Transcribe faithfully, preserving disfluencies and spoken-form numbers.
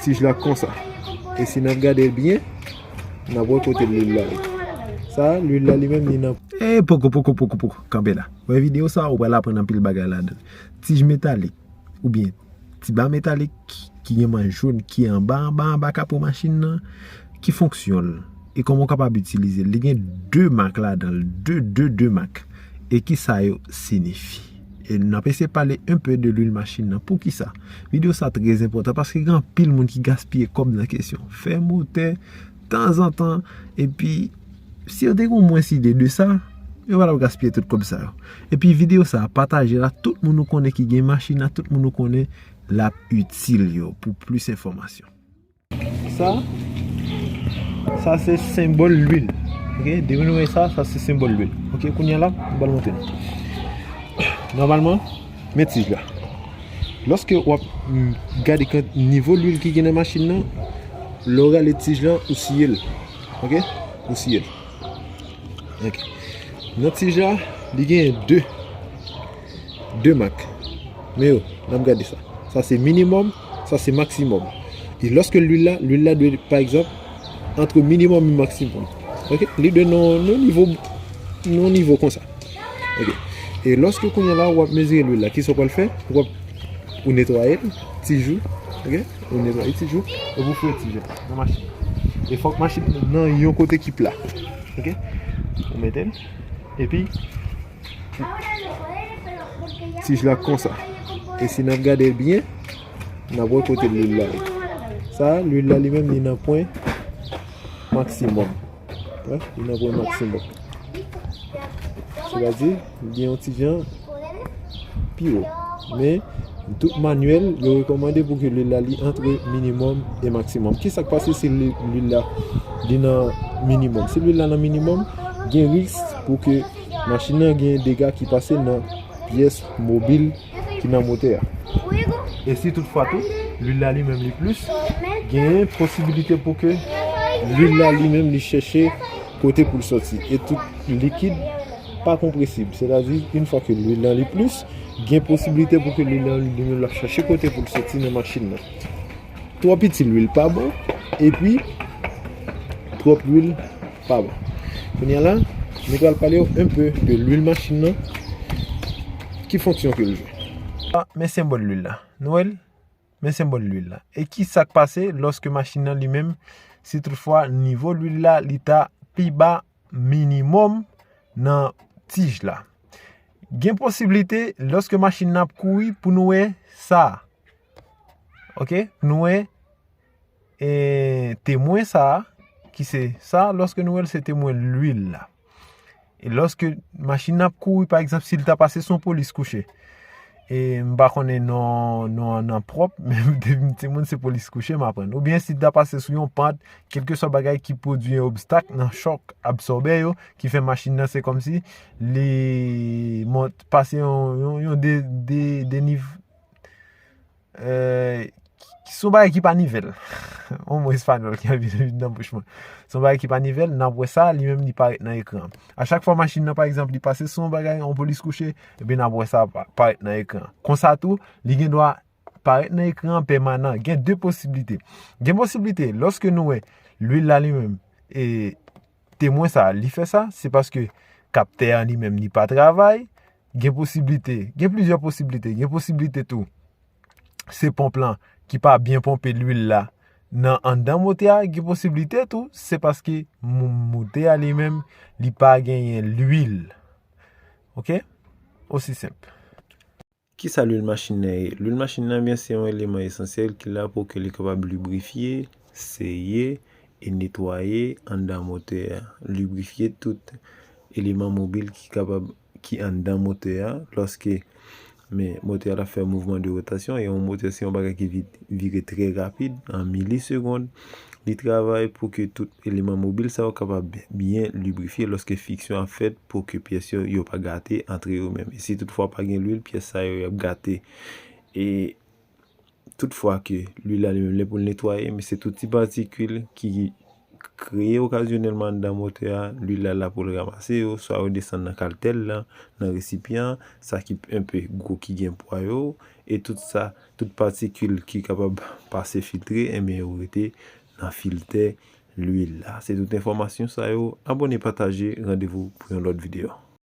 Tij la konsa. E si n ap gade l byen, n ap wè kote lwil la ye. Sa, lwil la li menm, li nan. E poko, poko, poko, poko. Kanpe la. Wè videyo sa, ou pral aprann anpil bagay ladan. Tij metalik, oubyen ti ba metalik ki, ki gen manch jòn, ki anba, anba, anba kapo machin nan, ki fonksyon l, e kòman w kapab itilize l. Li gen de mak ladan l, de, de, de mak. E ki sa yo siyifi. E n ap eseye pale enpe de lwil machin nan. Poukisa? Videyo sa trè enpòtan paske gen anpil moun ki gaspiye kòb nan kesyon. Fè motè, tanzantan, epi si yo te gen yon mwens ide de sa, yo pa t ap gaspiye tout kòb sa yo. Epi videyo sa, pataje l ak tout moun ou konnen ki gen machin, ak tout moun ou konnen l ap itil yo pou plis enfòmasyon. Sa, sa se senbòl lwil. Ok, depi nou wè sa, sa se senbòl lwil. Ok, kounye a la, m pral montre nou. Nòmalman, men tij la. Lòske w ap, mm, gade kan nivo lwil ki gen nan machin nan, lè w rale tij lan, ou siye l. Ok? Ou siye l. Ok. Nan tij la, li gen de, de mak. Men yo, n ap gade sa. Sa se minimòm, sa se maksimòm. E lòske lwil la, lwil la dwe, pa egzanp, antre minimòm e maksimòm. Ok? Li dwe nan, nan nivo, nan nivo konsa. Ok. E lòske kounye a la, w ap mezire lwil la, kisa w pral fè? W ap, ou netwaye l, tijou. Ok? Ou netwaye tijou. Epi w foure tij la nan machin. E fòk machin nan yon kote ki pla. Ok? Ou mete l. Epi, tij la konsa. E si n ap gade l byen, n ap wè kote lwil la ye. Sa, lwil la li menm, li nan pwen maksimòm. Wè, li nan pwen maksimòm. Sètadi, li gen yon ti jan pi wo. Men, tout manyèl, yo rekòmande pou ke lwil la li antre minimòm e maksimòm. Kisa k pase si lwi-, lwil la li nan minimòm? Si lwil la nan minimòm, gen risk pou ke machin nan gen dega ki pase nan pyès mobil ki nan motè a. E si toutfwa tou, lwil la li menm li plis, gen posibilite pou ke lwil la li menm li chèche kote pou l sòti. E tout likid pa konpresib. Sètadi, yon fwa ke lwil la li plis, gen posibilite pou ke lwil la li menm l ap chèche kote pou l sòti nan machin nan. Twòp piti lwil pa bon, epi twòp lwil pa bon. Kounye a la, nou pral pale w enpe de lwil machin nan, ki fonksyon ke l jwe. Ah, men senbòl lwil la. Nou wè l? Men senbòl lwil la. E ki sa k pase lòske machin nan li menm, si toutfwa nivo lwil la, li ta pi ba minimòm nan tij la? Gen posiblite, lòske machin nan ap kouri, pou nou wè sa. Ok? Pou nou wè, e, temwen sa, ki se sa, lòske nou wè l, se temwen lwil la. E lòske machin nan ap kouri, pa egzanp, si l ta pase sou yon polis kouche, e m pa konnen non, non an nan pwòp, men depi m timoun, se polis kouche m aprann. Oubyen si l ta pase sou yon pant, kèlkeswa bagay ki pwodui yon obstak nan chòk absòbè yo, ki fè machin nan, se kòmsi li mont, pase yon, yon, yon de, de, deniv-, euh, ki, ki se yon bagay ki pa nivèl. Yon mo espanyòl ki ap vin nan bouch mwen. Se yon bagay ki pa nivèl, n ap wè sa, li menm li parèt nan ekran. A chak fwa machin nan, pa egzanp, li pase sou yon bagay, yon polis kouche, epi n ap wè sa pa-, parèt nan ekran. Konsa tou, li gen dwa parèt nan ekran an pèmanan. Gen de posiblite. Gen posiblite, lòske nou wè lwil la li menm, e temwen sa, li fè sa, se paske kaptè an li menm, li pa travay. Gen posiblite, gen plizyè posiblite. Gen posiblite tou, se ponp lan ki pa byen ponpe lwil la nan anndan motè a. Gen posiblite tou, se paske mo-, motè a li menm, li pa genyen lwil. Ok? Osi senp. Kisa lwil machin nan ye? Lwil machin nan, byen, se yon eleman esansyèl ki la pou ke li kapab librifye, seye e netwaye anndan motè a. Librifye tout eleman mobil ki kapab, ki anndan motè a, lòske, men, motè a la fè mouvman de rotasyon, e yon motè se yon bagay ki vi-, vire trè rapid, an milisegonn. Li travay pou ke tout eleman mobil sa yo kapab byen librifye lòske friksyon ap fèt, pou ke pyès yo, yo pa gate antre yo menm. E si toutfwa pa gen lwil, pyès sa yo, y ap gate. E toutfwa ke lwil la li menm, lè pou l netwaye, men se tout ti patikil ki kreye okazyonèlman anndan motè a, lwil la la pou l ranmase yo, swa yo desann nan kaltèl lan, nan resipyan, sa ki enpe gwo ki gen pwa yo, e tout sa, tout patikil ki kapab pase filtre, enben yo rete nan filtè lwil la. Se tout enfòmasyon sa yo. Abòne, pataje, randevou pou yon lòt videyo.